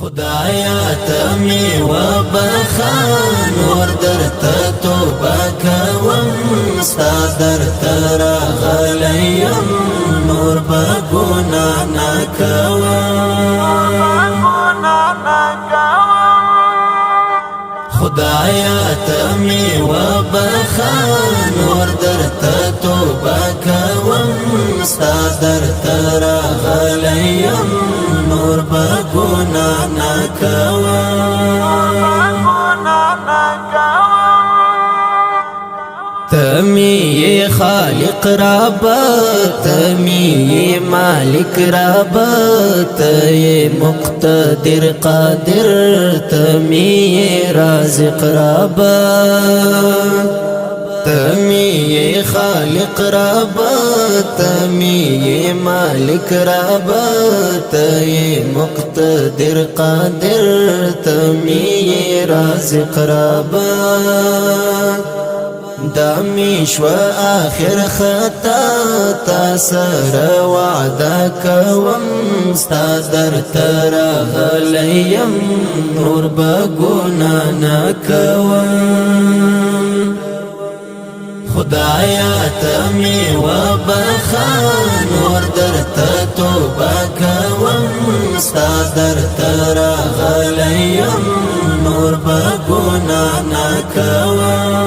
خدایا ته مې وبخښه، نور درته توبه کوم، ستا درته راغلی یم، نور به ګناه نه کوم. خدایا ته مې وبخښه، نور درته توبه کوم، ستا درته راغلی یم، نور به ګناه نه کوم. ته مې خالق رب، ته مې مالک رب، ته مقتدر قادر، ته مې رازق رب. ته مې خالق رب، ته مې مالک رب، ته مقتدر قادر، ته مې رازق رب. دا می شو آخر خطا، تا سره وعده کوم، ستا در ته راغلی یم، نور به ګناه نه کوم. خدایا ته مې وبخښه، نور درته توبه کوم، ستا درته راغلی یم، نور به ګناه نه کوم.